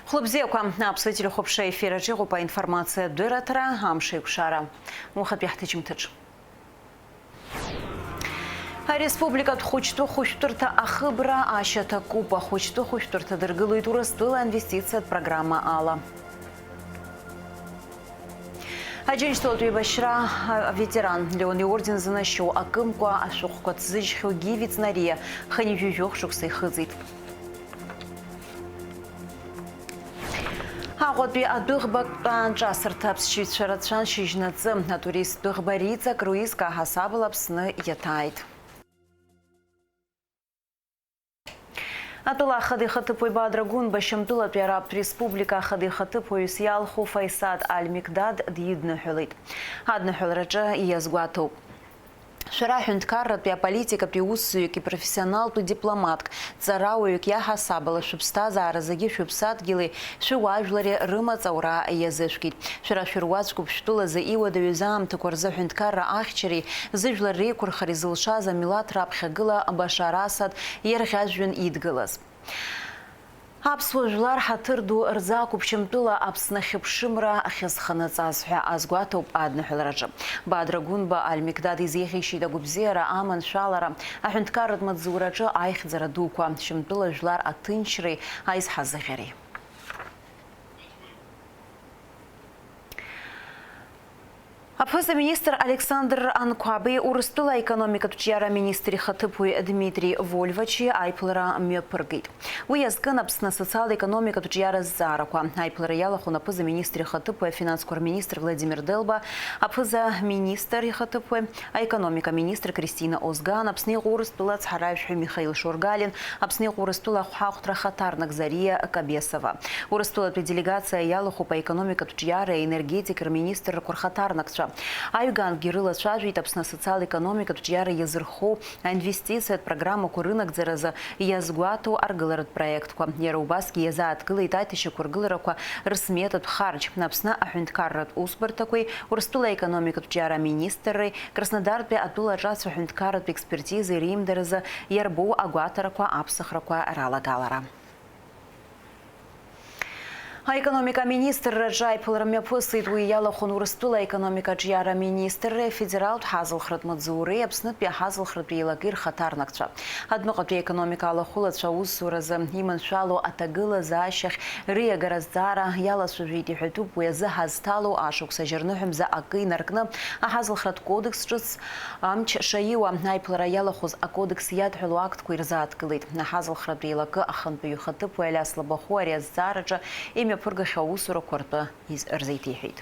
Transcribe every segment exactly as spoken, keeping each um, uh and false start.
Хәлыбзиақәа, Аԥсуа телехәаԥшра ефир аҿы иҟоуп аинформациатә дырраҭара, амш еиқәшара. Уахатәи ҳҭыжьымҭаҿ. Ареспубликатә хәыҷтәы хәышәтәырҭа ахыбра ашьаҭа куп. Ахәыҷтәы хәышәтәырҭа дыргылоит Урыстәыла инвестициатә программа ала. Аџьынџьтәылатә еибашьра аветеран, Леон иорден зынашьоу акымкәа ашәҟәқәа ҭзыжьхьоу Гиви Ҵнариа хынҩажәи жәохә шықәса ихыҵит. Аҟәатәи адәыӷбатә аанҿасырҭа аԥсшьаҩцәа рацәан шьыжьнаҵы. Атуристтә дәыӷба Риҵа круизк аҳасабала Аԥсны иаҭааит. Атәыла ахада ихаҭыԥуаҩ Бадра Гәынба Шьамтәылатәи Арабтә Республика ахада ихаҭыԥуаҩыс иалху Фаисат Аль-Микдад дидныҳәалеит. Адныҳәалараҿы иазгәаҭоуп. Шәара аҳәынҭқарратәи аполитикатәи усзуҩык, ипрофессионалтәи дипломатк, ҵарауаҩык иаҳасабала шәыԥсҭазаара зегьы шәыԥсадгьыли шәыуаажәлари рымаҵ аура иазышәкит. Шәара шәыруаӡәкуп шәтәылазы иуадаҩыз аамҭақәа рзы аҳәынҭқарра ахьчареи зыжәлар реиқәырхареи зылшаз амилаҭ раԥхьагыла Башар Асад иарӷьажәҩан идгылаз. Аԥсуа жәлар ҳаҭыр ду рзы ақәыԥшьамтәыла Аԥсны ахьыԥшымра ахьазханаҵаз ҳәа азгәаҭоуп адныҳәалараҿы. Бадра Гәынба Аль-Микдад изеиӷьеишьеит агәабзиара, аманшәалара, аҳәынҭқарратә маҵзураҿы аихьӡара дуқәа, Шьамтәыла жәлар аҭынчреи аизҳазыӷьареи. Аԥыза-министр Александр Анқәаби Урыстәыла аекономикатә ҿиара аминистр ихаҭыԥуаҩ Дмитри Вольвачи аиԥылара мҩаԥыргеит. Уи иазкын Аԥсны асоциал-економикатә ҿиара азҵаарақәа. Аиԥылара иалахәын аԥыза-министр ихаҭыԥуаҩ, афинансқәа рминистр Владимир Делба, аԥыза-министр ихаҭыԥуаҩ, аекономика аминистр Кристина Озган, Аԥсны иҟоу Урыстәыла ацҳаражәҳәаҩ Михаил Шоргалин, Аԥсны иҟоу Урыстәыла ахәҳахәҭра ахаҭарнак Зариа Кабесова. Урыстәылатәи аделегациа иалахәуп аекономикатә ҿиареи аенергетикеи рминистррақәа рхаҭарнакцәа. Аҩгангьы ирылацәажәеит Аԥсны асоциал-економикатә ҿиара иазырхоу аинвестициатә программақәа рынагӡаразы иазгәаҭоу аргыларатә проектқәа. Иара убасгьы иазааҭгылеит аиҭашьақәыргыларақәа рсметатә харџь, Аԥсны аҳәынҭқарратә усбарҭақәеи Урыстәыла аекономикатә ҿиара аминистрреи Краснодартәи атәыла аҿацә аҳәынҭқарратә експертизеи реимдаразы иарбоу агәаҭарақәа аԥсахрақәа ралагалара. Аекономика аминистрраҿы аиԥылара мҩаԥысит. Уи иалахәын Урыстәыла аекономика аҿиара аминистрреи афедералтә ҳазалхратә маҵзуреи Аԥснытәи аҳазалхратә еилакеи рхаҭарнакцәа. Адәныҟатәи аекономика алахәылацәа аусуразы иманшәалоу аҭагылазаашьахь рыиагара азҵаара иалацәажәеит, иҳәатәуп уи азы ҳазҭало ашықәс ажьырныҳәа мза акы инаркны аҳазалхратә кодекс ҿыц амч шаиуа. Аиԥылара иалахәыз акодекс иадҳәалоу актқәа ирзааҭгылеит. Аҳазалхратә еилакы ахантәаҩы ихаҭыԥуаҩ Алиас Лабахәы ари азҵаараҿы имҩаԥыргахьоу аусурақәа ртәы из-, рзеиҭеиҳәеит.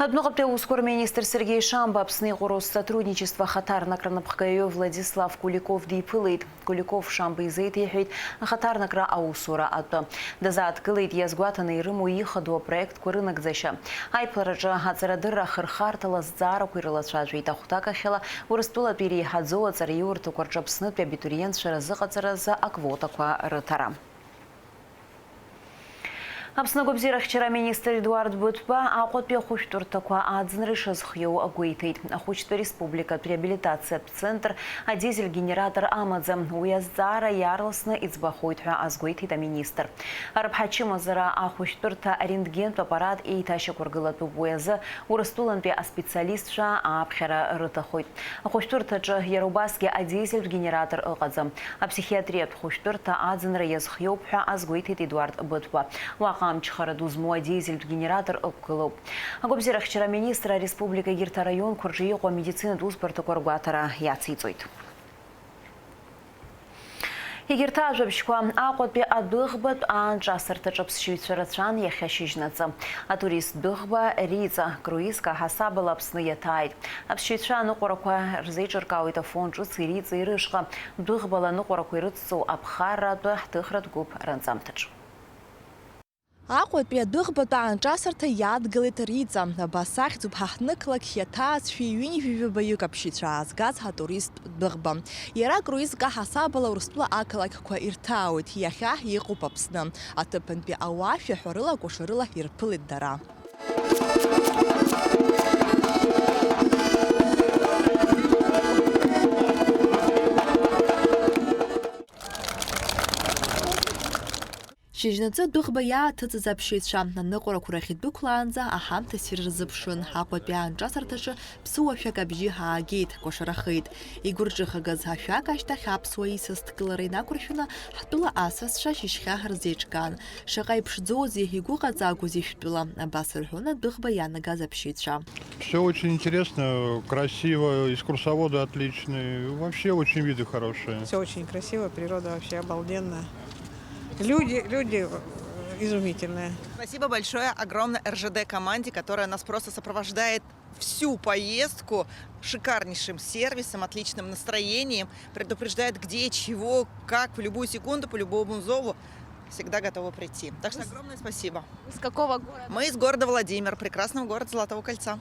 Адәныҟатәи аусқәа рминистр Сергеи Шамба Аԥсны иҟоу Россотрудничество ахаҭарнакра анапхгаҩы Владислав Куликов диԥылеит. Куликов Шамба изеиҭеиҳәеит ахаҭарнакра аусура атәы. Дазааҭгылеит иазгәаҭаны ирымоу ихадоу апроектқәа рынагӡашьа. Аиԥылараҿы аҵарадырра ахырхарҭала азҵаарақәа ирылацәажәеит ахәҭакахьала Урыстәылатәи иреиҳаӡоу аҵараиурҭақәа рҿы Аԥснытәи абитуриентцәа разыҟаҵаразы аквотақәа рыҭара. Аԥсны агәабзиарахьчара аминистр Едуард Быҭәба Аҟәатәи ахәышәтәырҭақәа аӡынра ишазхиоу агәеиҭеит. Ахәыҷтәы республикатә реабилитациатә центр адизель генератор амаӡам. Уи азҵаара иаарласны иӡбахоит ҳәа азгәеиҭеит аминистр. Арыԥҳа ачымазара ахәышәтәырҭа арентгентә аппарат еиҭашьақәыргылатәуп. Уи азы Урыстәылантәи аспециалистцәа ааԥхьара рыҭахоит. Ахәышәтәырҭаҿы иара убасгьы адизельтә генератор ыҟаӡам. Аԥсихиатриатә хәышәтәырҭа аӡынра иазхиоуп ҳәа азгәеиҭеит Едуард Быҭәба. Уаҟа амчхара ду змоу адизельтә генератор ықәгылоуп. Агәабзиарахьчара аминистр ареспублика егьырҭ араионқәа рҿы иҟоу амедицинатә усбарҭақәа ргәаҭара иациҵоит. Егьырҭ ажәабжьқәа. Аҟәатәи адәыӷбатә аанҿасырҭаҿы аԥсшьаҩцәа рацәан иахьа шьыжьнаҵы. Атурист дәыӷба Риҵа круизк аҳасабала Аԥсны иаҭааит. Аԥсшьаҩцәа аныҟәарақәа рзеиҿыркаауеит Афон ҿыц Ириҵеи рышҟа, дәыӷбала аныҟәарақәа ирыцҵоу аԥхарратәы ҳҭыхратә гәыԥ ранҵамҭаҿ. Аҟәатәи адәыӷбатә аанҿасырҭа иадгылеит Риҵа. Абас ахьӡуп ҳа ҳнықалақь иаҭаазшәа ҩынҩажәи жәабаҩык аԥсшьаҩцәа аазгаз ҳатуристтә дәыӷба. Иара акруизк аҳасабала Урыстәыла ақалақьқәа ирҭаауеит, иахьа иҟоуп Аԥсны. Аҭыԥантәи ауаа шәаҳәарыла, кәашарыла ирԥылеит дара. Шьыжьнаҵы адәыӷба иааҭыҵыз аԥсшьаҩцәа аныҟәарақәа рахь идәықәлаанӡа аҳамҭа ссир рзыԥшын. Аҟәатәи аанҿасырҭаҿы ԥсыуа шәак абжьы аагеит, кәашарахеит. Игәырҿыхагаз ашәак ашьҭахь аԥсуа исасдкылара инақәыршәаны ҳтәыла асасцәа шьыжьхьа рзеиҿкаан. Шаҟа иԥшӡоузеи, игәыҟаҵагоузеи шәтәыла, абас рҳәон адәыӷба иаанагаз аԥсшьаҩцәа. Все очень интересно, красиво, экскурсоводы отличные, вообще очень виды хорошие. Все очень красиво, природа вообще обалденная. Люди, люди э, изумительные. Спасибо большое огромное РЖД команде, которая нас просто сопровождает всю поездку шикарнейшим сервисом, отличным настроением, предупреждает, где, чего, как, в любую секунду, по любому зову. Всегда готова прийти. Так что огромное спасибо. Вы с какого города? Мы из города Владимир, прекрасного города Золотого Кольца.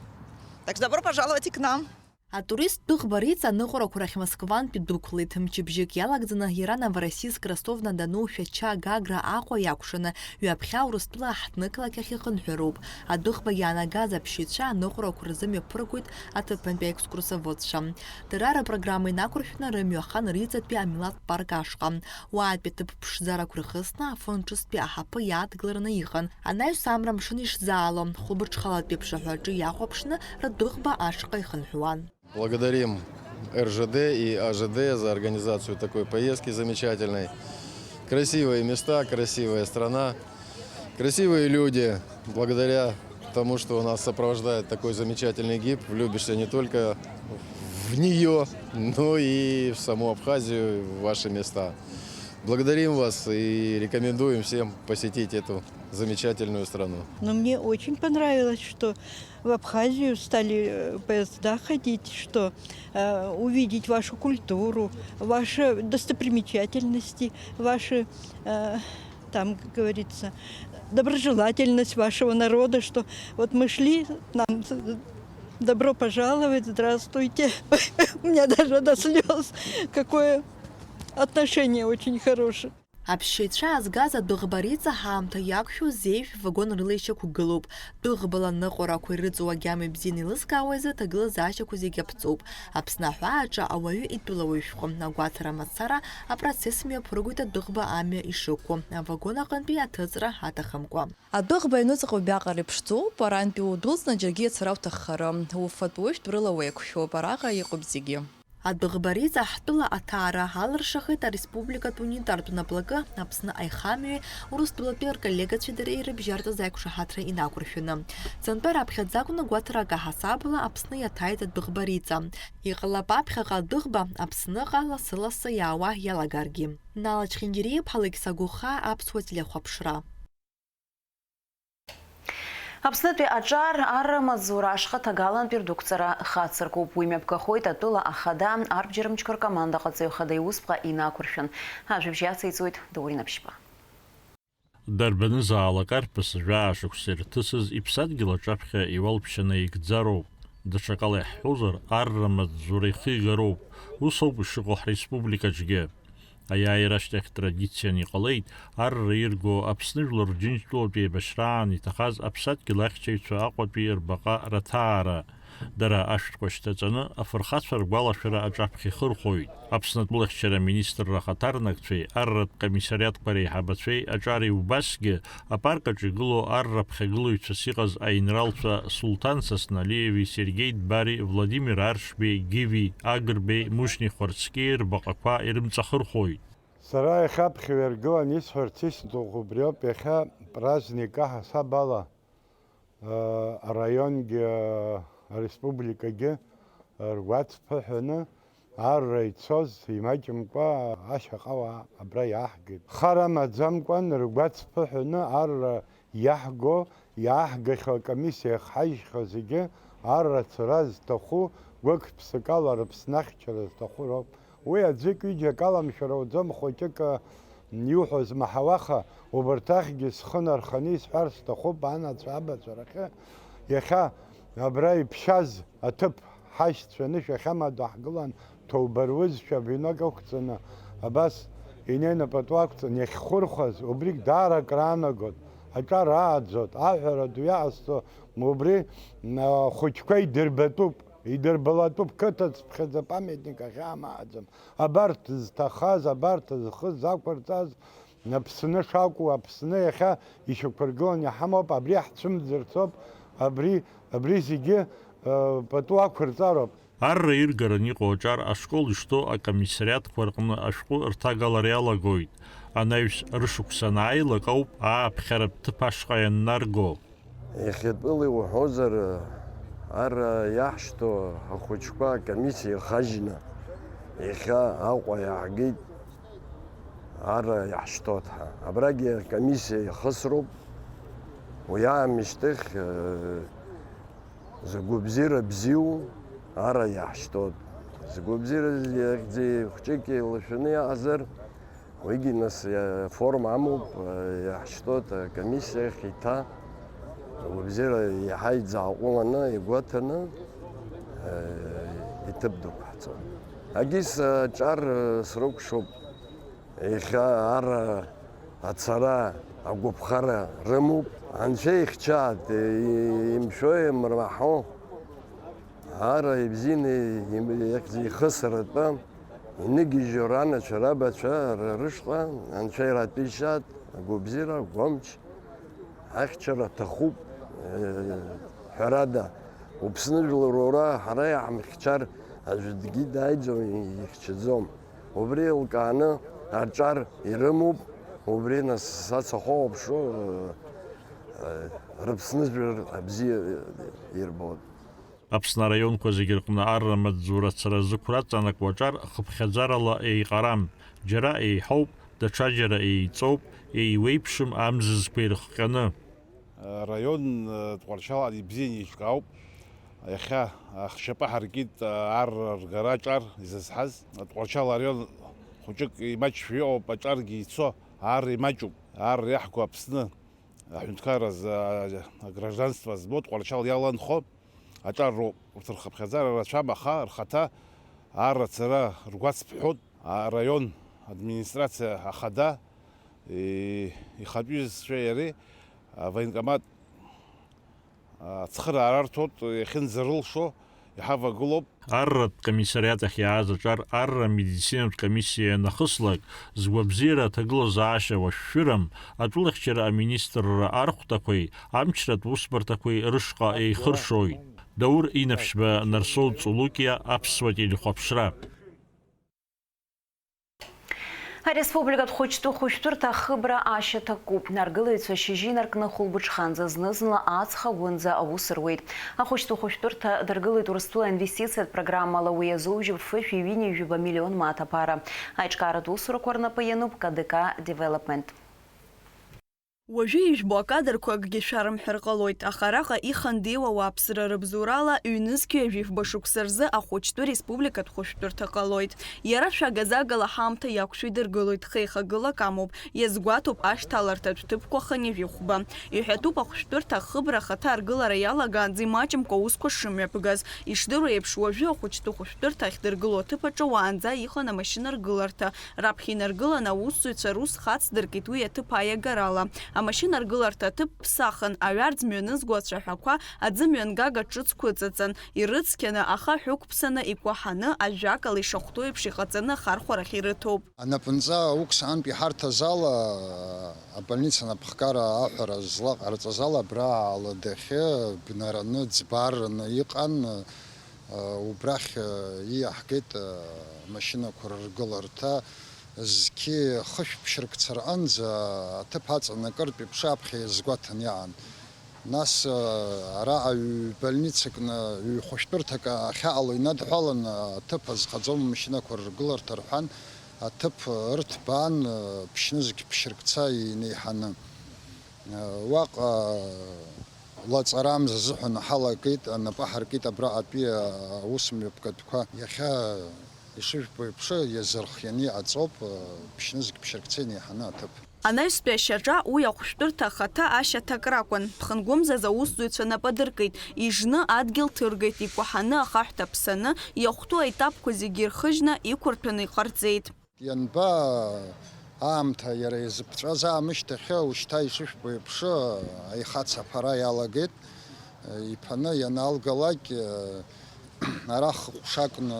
Так что добро пожаловать и к нам. Атурист Дыӷба Риҵа аныҟәарақәа рахь Москвантәи дықәлеит. Мчыбжьык иалагӡаны иара Новороссийск, Ростов-на-Дону, Шәача, Гагра, Аҟәа иакәшаны ҩаԥхьа Урыстәыла аҳҭнықалақь ахь ихынҳәыроуп. Адәыӷба иаанагаз аԥсшьаҩцәа аныҟәарақәа рзы мҩаԥыргоит аҭыԥантәи аекскурсоводцәа. Дара рыпрограмма инақәыршәны рымҩа хан Риҵатәи амилаҭтә парк ашҟа. Уаатәи аҭыԥ ԥшӡарақәа рхысны афон ҿыцтәи аҳаԥы иааҭгылараны иҟан. Анаҩс амра амшын ишзаало, хәылбыҽхалатәи аԥшаҳәаҿы иахәаԥшны рыдәыӷба ашҟа ихынҳәуан. Благодарим РЖД и АЖД за организацию такой поездки замечательной. Красивые места, красивая страна, красивые люди. Благодаря тому, что у нас сопровождает такой замечательный гид, влюбишься не только в нее, но и в саму Абхазию, в ваши места. Благодарим вас и рекомендуем всем посетить эту замечательную страну. Но мне очень понравилось, что в Абхазию стали э, поезда ходить, что э, увидеть вашу культуру, ваши достопримечательности, ваши, э, там, как говорится, доброжелательность вашего народа, что вот мы шли, нам добро пожаловать, здравствуйте. У меня даже до слез. Какое отношение очень хорошее. Аԥсшьаҩцәа аазгаз адәыӷба Риҵа ҳаамҭа иақәшәо зеижә вагон рыла ишьақәгылоуп. Дәыӷбала ныҟәарақәа ирыҵоу агьама ибзианы еилызкаауа изы аҭагылазаашьақәа зегьы аԥҵоуп. Аԥсны аҳәааҿы ауаҩы итәылауаҩ шәҟәы агәаҭара мацара апроцесс мҩаԥыргоит адәыӷба амҩа ишықәу, авагон аҟынтәи аҭыҵра аҭахымкәа. Адәыӷба аҩныҵҟа убриаҟара иԥшӡоуп, арантәи удәылҵны џьаргьы иацара уҭаххарым. Уфатә-уаҩтә рыла уеиқәшәоуп, араҟа иҟоуп зегьы. Адәыӷба Риҵа ҳтәыла аҭаара алыршахеит ареспубликатә унитартә наплакы Аԥсны аихамҩеи Урыстәылатәи рколлегацәеи дареи рыбжьартәыз аиқәшаҳаҭра инақәыршәаны. Сынтәа раԥхьаӡа акәны гәаҭарак аҳасабала Аԥсны иаҭааит адәыӷба Риҵа. Иҟалап аԥхьаҟа адәыӷба Аԥсныҟа лассы-лассы иаауа иалагаргьы. Нала Чхингьириа-иԥҳа Алықьса Гәыхаа, Аԥсуа телехәаԥшра. Аԥснытәи аҿар арра амаҵзура ашҟа ҭагалантәи рдәықәҵара хацыркуп. Уи мҩаԥгахоит атәыла ахада арбџьар мчқәа ркоманда ҟаҵаҩ ахада иусԥҟа инақәыршәан. Ажәабжь иациҵоит Даур Инаԥшьба. Дарбанызаалак арԥыс жәаа шықәса ирҭысыз иԥсадгьыл аҿаԥхьа иуалԥшьа наигӡароуп. Даҽакала иаҳҳәозар, арра амаҵзура ихигароуп. Ус ауп ишыҟоу ҳреспубликаҿгьы. Аиааира ашьҭахь традициан иҟалеит арра ирго Аԥсны Жәлар Џьынџьтәылатә еибашьраан иҭахаз аԥсадгьыл ахьчаҩцәа Аҟәатәи рбаҟа раҭаара. Дара ашәҭқәа шьҭаҵаны, афырхацәа ргәалашәара аҿаԥхьа ихырхәоит. Аԥсны атәылахьчара аминистрра ахаҭарнакцәеи арратә комиссариатқәа реиҳабацәеи аҿари убасгьы апарк аҿы игылоу арра ԥхьагылаҩцәас иҟаз аинралцәа Сулҭан Сасналиеви Сергеи Дбари, Владимир Аршбеи, Гиви Агрбеи, Мушни Хәарцкьеи рбаҟақәа ирымҵахырхәоит. Сара иахьа ԥхьаҩ аргылан исҳәарц исҭаху убриоуп, иахьа праздник аҳасаб ала, э, араионгьы, э, ареспубликагьы, э, ргәаҵԥыҳәаны арра ицоз имаҷымкәа ашьаҟауаа абра иааҳгеит. Хар амаӡамкәан ргәаҵԥыҳәаны арра иаҳго, иааҳгахьоу акомиссиа иахҳажьхьоу зегьы арра ацара зҭаху, гәык-ԥсыкала Рыԥсны ахьчара зҭаху роуп. Уи аӡәык-ҩыџьак аламшәара уӡом, хәыҷык, э, иуҳәо змаҳауа, аха убарҭ ахьгьы схы нарханы исҳәар сҭахуп, анацәа абацәа рахьы иахьа абра иԥшьаз аҭыԥ ҳашьцәа анышә ахьамадоу ҳгылан, ҭоуба руызшәа венок ықәҵаны, абас инеины пату ақәҵаны иахьхәырхәаз, убригь даара акраанагон, аҿар ааӡот, аҳәара ду иҟасҵо, убри, а, ахәыҷқәа идырбатәуп, идырбалатәуп, қыҭацԥхьаӡа памятник ахьаамаӡам. Абарҭ зҭахаз, абарҭ зхы зақәырҵаз, Аԥсны шакәу, Аԥсны иахьа ишьақәыргыланы иҳамоуп, абри ҳцәымӡырцоуп, абри, абри зегьы, э, пату ақәырҵароуп. Арра иргараны иҟоу аҿар ашкол ишҭоу акомиссариатқәа рҟны ашәҟәы рҭагалара иалагоит. Анаҩс рышықәса анааилак ауп ааԥхьаратә ҭыԥ ашҟа ианнарго. Иахьатәыла иуҳәозар, ара иаҳшьҭоу ахәыҷқәа акомиссиа ихажьны, иахьа Аҟәа иаҳгеит, ара иаҳшьҭоит ҳәа. Абрагьы акомиссиа ихысроуп, уи аамышьҭахь, э, згәабзиара бзиоу ара иаҳшьҭоит. Згәабзиара иахьӡи хәҷык еилашәаны иаазар, Уигьы, нас, иа-, форма амоуп, э, иаҳшьҭоит, э, акомиссиа ахь иҭа, агәабзиара иаҳа иӡааҟәыланы, игәаҭаны, э, иҭыԥ дықәҳҵон. Агьыс, э, аҿар, э, срыкәшоуп, иахьа ар, э, ацара, агәаԥхара рымоуп. Анцәа ихьчааит, э, и-, имшәо, имырмаҳо, ара ибзианы, им-, ихьӡ-, ихысратәы. Иныгьежьу ранацәа, рабацәа, р-, рышҟа анцәа иратәишьаат, агәабзиара, агәамч, ахьчара аҭахуп, э, ҳәарада, Уԥсны жәлар уара ҳара иаҳмыхьчар аӡәгьы дааиӡом, ихьчаӡом. Убри еилкааны аҿар ирымоуп, убри нас сацахәаԥшуа, э, э, рыԥсны жәлар абзиа ирбоит. Аԥсны араионқәа зегьы рҟны арра маҵзура ацара зықәра аҵанакуа аҿар хыԥхьаӡарала еиҟарам, џьара еиҳауп, даҽаџьара еиҵоуп, еиуеиԥшым амзызқәа ирыхҟьаны. Араион, э, Тҟәарчал ибзианы еиҿкаауп. Иахьа ахшьапы ҳаркит, э, арра ргара аҿар изызҳаз. Тҟәарчал араион хәыҷык имаҷшәа иҟоуп, аҿаргьы ицо, арра имаҷуп. Арра иаҳго Аԥсны аҳәынҭқарра азы, а, агражданство збо, Тҟәарчал иаланхо аҿар роуп. Урҭ рхыԥхьаӡара рацәам, аха рхаҭа арра ацара ргәацԥҳәот. Араион администрациа ахада, и-, ихатәҩызцәеи иареи авоенкомат, а, ацхыраара арҭоит, иахьынӡарылшо иҳавагылоуп. Арратә комиссариат ахь иааз аҿар арра амедицинатә комиссиа ианахыслак, згәабзиара аҭагылазаашьа уашәшәырам, атәылахьчара аминистрра архәҭақәеи амчратә усбарҭақәеи рышҟа еихыршоит. Даур Инаԥшьба, Нарсоу Цулукиа, Аԥсуа телехәаԥшра. Ареспубликатә хәыҷтәы хәышәтәырҭа ахыбра ашьаҭа куп. Аргылаҩцәа шьыжьы инаркны хәылбыҽханӡа зны-зынла аҵх агәынӡа аус руеит. Ахәыҷтәы хәышәтәырҭа даргылоит Урыстәыла инвестициатә программала, уи азы ҩажәи фышәи ҩынҩажәи жәаба миллион мааҭ аԥара. Аиҿкааратә усурақәа рнапы иануп К Д К Development. Уажәы ижәбо акадрқәа акгьы шәарымҳәар ҟалоит, аха араҟа ихандеиуа ауааԥсыра рыбзоурала ҩнызқьи ҩажәи фба шықәса рзы ахәыҷтәы республикатә хәышәтәырҭа ҟалоит. Иара шәага-загала ҳаамҭа иақәшәо идыргылоит, хеихагылак амоуп, иазгәаҭоуп ашьҭаларҭатә ҭыԥқәа хынҩажәи хәба. Иҳәатәуп ахәышәтәырҭа ахыбра ахаҭа аргылара иалагаанӡа имаҷымкәа аусқәа шымҩаԥгаз. Ишдыру еиԥш, уажәы ахәыҷтәы хәышәтәырҭа ахьдыргыло аҭыԥ аҿы уаанӡа иҟан амашьына аргыларҭа. Раԥхьа инаргылан аусзуҩцәа рус хацдыркит уи аҭыԥ аиагарала. Амашьына аргыларҭа аҭыԥ ԥсахын, аҩарӡ мҩанызго ацәаҳәақәа аӡы мҩангага ҿыцқәа ыҵаҵан, ирыцқьаны, ахаҳә ықәԥсаны, икәаҳаны, ажәакала, ишахәҭоу еиԥш иҟаҵаны ахархәарахь ирыҭоуп. Анапынҵа уксаантә иҳарҭаз ала, абольница анапхгара аҳәара злаҟарҵаз ала, абра аладахьы бнараны, ӡбарраны иҟан. Убрахь иаҳгеит амашьынақәа рыргыларҭа, зқьи хышә ԥшьыркца рҟынӡа аҭыԥ аҵанакыртә иԥшааԥхьа иазгәаҭан иаан. Нас араҟа ҩ-, больницакны, ҩ-хәышәтәырҭак ахьаҟало инадҳәалан, аҭыԥ азхаӡом амашьынақәа рыргыларҭа рҳәан, аҭыԥ ырҭбаан, ԥшьнызқь ԥшьыркца инеиҳаны. Уаҟа лаҵарамза азыҳәан ҳалагеит, анапы ҳаркит абраҟатәи аусмҩаԥгатәқәа. Иахьа ишыжәбо еиԥш, иазырхианы иҟаҵоуп, ԥшьнызқь ԥшьыркца инеиҳаны аҭыԥ. Анаҩстәи ашьаҿа уи ахәшәтәырҭа ахаҭа ашьаҭак ракәын. Ԥхынгәымзаз аусзуҩцәа нап адыркит, ижны адгьыл ҭыргеит, икәаҳаны ахаҳә ҭаԥсаны, иахәҭоу аетапқәа зегьы ирхыжьны, иқәырҭәаны иҟарҵеит. Ианба аамҭа иара изыԥҵәаз аамышьҭахь, ушьҭа ишышәбо еиԥш, аихац аԥара иалагеит. Иԥаны ианалгалак, арахь ҟәшакны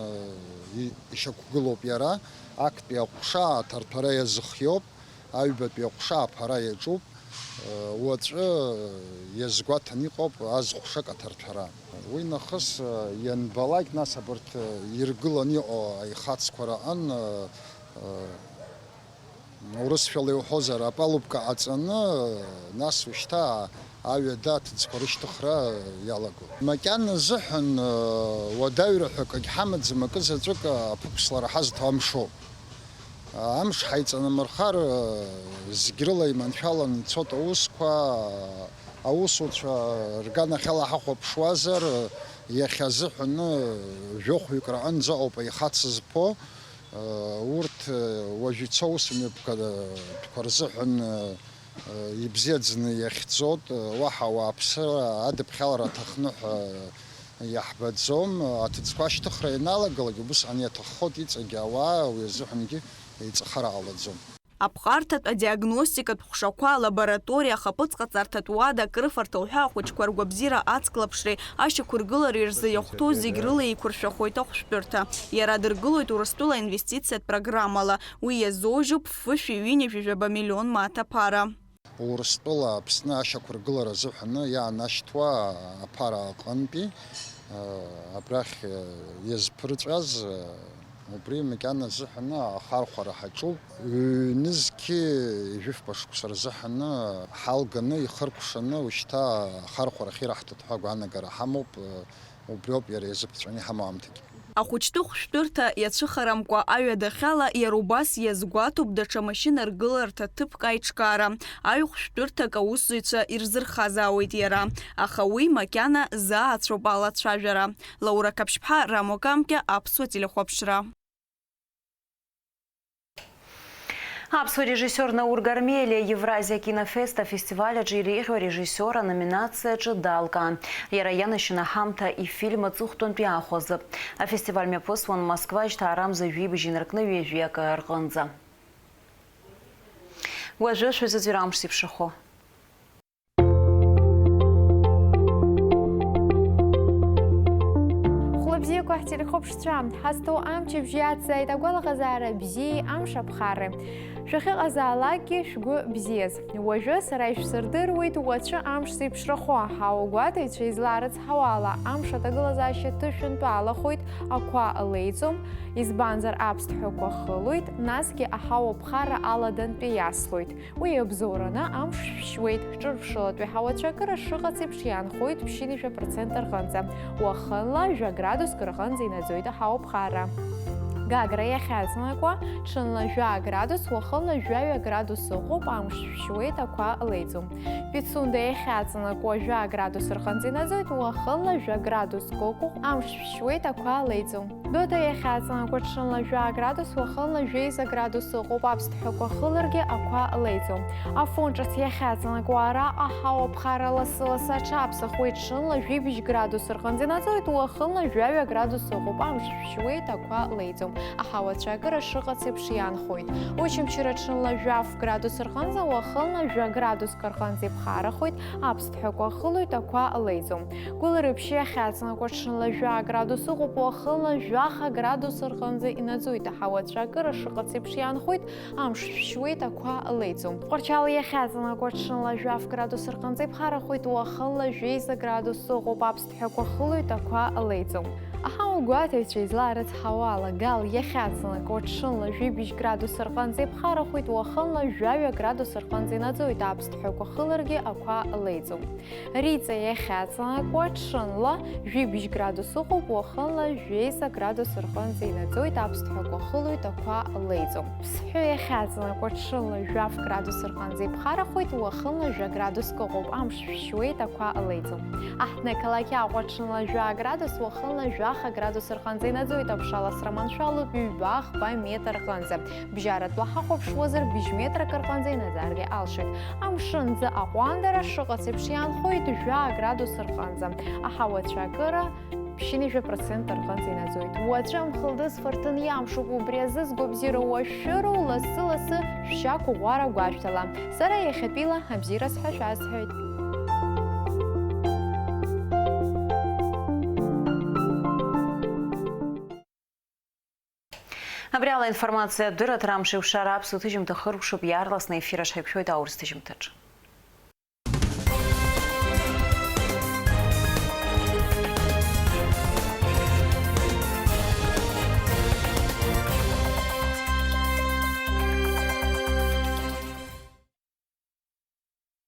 и-, ишьақәгылоуп иара. Актәи аҟәша аҭарҭәара иазыхиоуп. Аҩбатәи аҟәша аԥара иаҿуп. Уаҵәы иазгәаҭаны иҟоуп азҟәшак аҭарҭәара. Уи нахыс ианбалак, нас абарҭ иргыланы иҟоу аихацқәа раҟын, урысшәала иуҳәозар, апалубка ҟаҵаны, нас ушьҭа аҩада аҭыӡқәа рышьҭыхра иалагоит. Макьана азыҳәан, уадаҩра ҳәа акгьы ҳамаӡам, акы заҵәык аԥықәслара ҳазҭо амшоуп. Амш ҳаиҵанамырхар, зегь рыла иманшәаланы ицоит аусқәа, аусуцәа рганахьала ҳахәаԥшуазар, иахьа азыҳәаны жәохәҩык раҟынӡа ауп аихац зԥо. Урҭ уажә ицо аусмҩаԥгатәқәа рзыҳәан ибзиаӡаны иахьӡоит, уаҳа ауааԥсыра адыԥхьалара аҭахны ҳәа иаҳбаӡом. Аҭыӡқәа ашьҭыхра ианалагалак, убысҟан иаҭаххоит иҵегь ауаа, уи азыҳәангьы еиҵахара ҟалаӡом. Аԥҟарҭатә, адиагностикатә ҟәшақәа, алабораториа, ахаԥыцҟаҵарҭатә уада, акрыфарҭа уҳәа ахәыҷқәа ргәабзиара ацклаԥшреи ашьақәыргылареи рзы иахәҭоу зегь рыла еиқәыршәахоит ахәшәтәырҭа. Иара адыргылоит Урыстәыла инвестициатә программала. Уи иазоужьуп фышәи ҩынҩажәи жәаба миллион мааҭ аԥара. Урыстәыла Аԥсны ашьақәыргылара азыҳәаны иаанашьҭуа аԥара аҟынтәи, абрахь иазԥырҵәаз, убри макьана азыҳәаны ахархәара ҳаҿуп. Ҩнызқьи жәыфба шықәса рзыҳәаны ҳалганы, ихыркәшаны, ушьҭа ахархәара ахьираҳҭоит ҳәа агәаанагара ҳамоуп. Убриоуп иара иазыԥҵәаны иҳамоу аамҭагьы. Ахәыҷтәы хәшәтәырҭа иацәыхарамкәа аҩадахьала иара убас иазгәаҭоуп даҽа машьынаргыларҭа ҭыԥк аиҿкаара. Аҩ хәшәтәырҭак аусзуҩцәа ирзырхазаауеит иара, аха уи макьана заацәоуп алацәажәара. Лаура Қаԥшьԥҳа, Рамо Камкьа, Аԥсуа телехәаԥшра. Аԥсуа режиссиор Наур Гармелиа Евразиа кинофест афестиваль аҿы иреиӷьу арежиссиор аноминациаҿы далкаан. Иара ианашьаны аҳамҭа ифильм аҵыхәтәантәи аахәазы. Афестиваль мҩаԥысуан Москва жьҭаарамза жәибжь инаркны ҩажәи акы рҟынӡа. Уажәы шәызыӡырҩ амш зеиԥшрахо. Хәлабзиақәа ҳтелехәаԥшцәа, ҳазҭоу амчыбжь иацзааит агәалаҟазаара бзиеи амш аԥхарреи. Шәахьыҟазаалакгьы шәгәы бзиаз. Уажәы сара ишәсырдыруеит уаҵәы амш зеиԥшрахо. Ҳауагәаҭаҩцәа излаарыцҳауа ала, амш аҭагылазаашьа ҭышәынтәалахоит, ақәа леиӡом, избанзар аԥсҭҳәақәа хылоит, насгьы аҳауа ԥхара аладантәи иаслоит. Уи иабзоураны амш шәшьуеит, ҿырԥшылатәи ҳауацәа акыра шыҟац еиԥш иаанхоит ԥшьынҩажәа процент рҟынӡа. Уахынла жәа градуск рҟынӡа инаӡоит аҳауа ԥхара. Гагра иахьаҵанакуа ҽынла жәа градус, уахынла жәаҩа градус ыҟоуп, амш шәшьуеит, ақәа леиӡом. Пицунда иахьаҵанакуа жәа градус рҟынӡа инаӡоит, уахынла жәа градуск ыҟоуп, амш шәшьуеит, ақәа леиӡом. Гәдоуҭа иахьаҵанакуа ҽынла жәа градус, уахынла жәеиза градус ыҟоуп, аԥсҭҳәақәа хыларгьы ақәа леиӡом. Афон ҿыц иахьаҵанакуа араҟа аҳауа ԥхара лассы-лассы аҽаԥсахуеит, ҽынла жәибжь градус рҟынӡа инаӡоит, уахынла жәаҩа градус ыҟоуп, амш шәшьуеит, ақәа леиӡом. Аҳауацәа акыра шыҟац еиԥш иаанхоит. Очамчыра ҽынла жәаф градус рҟынӡа, уахынла жәа градуск рҟынӡа иԥхарахоит, аԥсҭҳәақәа хылоит, ақәа леиӡом. Гәылрыԥшь иахьаҵанакуа ҽынла жәа градус ыҟоуп, уахынла жәаха градус рҟынӡа инаӡоит, аҳауацәа акыра шыҟац еиԥш иаанхоит, амш шәшьуеит, ақәа леиӡом. Тҟәарчал иахьаҵанакуа ҽынла жәаф градус рҟынӡа иԥхарахоит, уахынла жәеиза градус ыҟоуп, аԥсҭҳәақәа хылоит, ақәа леиӡом. Аҳауагәаҭаҩцәа излаарыцҳауа ала, Гал иахьаҵанакуа ҽынла жәибжь градус рҟынӡа иԥхарахоит, уахынла жәаҩа градус рҟынӡа инаӡоит, аԥсҭҳәақәа хыларгьы ақәа леиӡом. Риҵа иахьаҵанакуа ҽынла жәибжь градус ыҟоуп, уахынла жәеиза градус рҟынӡа инаӡоит, аԥсҭҳәақәа хылоит, ақәа леиӡом. Ԥсҳәы иахьаҵанакуа ҽынла жәаф градус рҟынӡа иԥхарахоит, уахынла жәа градуск ыҟоуп, амш шәшьуеит, ақәа леиӡом. Аҳҭнықалақь Аҟәа ҽынла жәа градус, уахынла жәаха градус рҟынӡа инаӡоит, аԥшаласра маншәалоуп ҩба-хԥа метр рҟынӡа. Бжьаратәла ҳахәаԥшуазар, быжь метрак рҟынӡа инаӡаргьы алшоит. Амшын ӡы аҟәандара шыҟац еиԥш иаанхоит жәа градус рҟынӡа. Аҳауацәа акыра ԥшьынҩажәа процент рҟынӡа инаӡоит. Уаҵәы мхылдыз фырҭын иамшуп, убри азы сгәабзиара уашәшәыроу лассы-лассы шәшьақәыӷәӷәара гәашәҭала. Сара иахьатәила абзиараз ҳәа шәасҳәоит. Абри ала информациа адырраҭара амш еиқәшара аԥсуа ҭыжьымҭа хыркәшоуп, иаарласны аефир аҿы ҳаиқәшәоит аурыс ҭыжьымҭаҿ.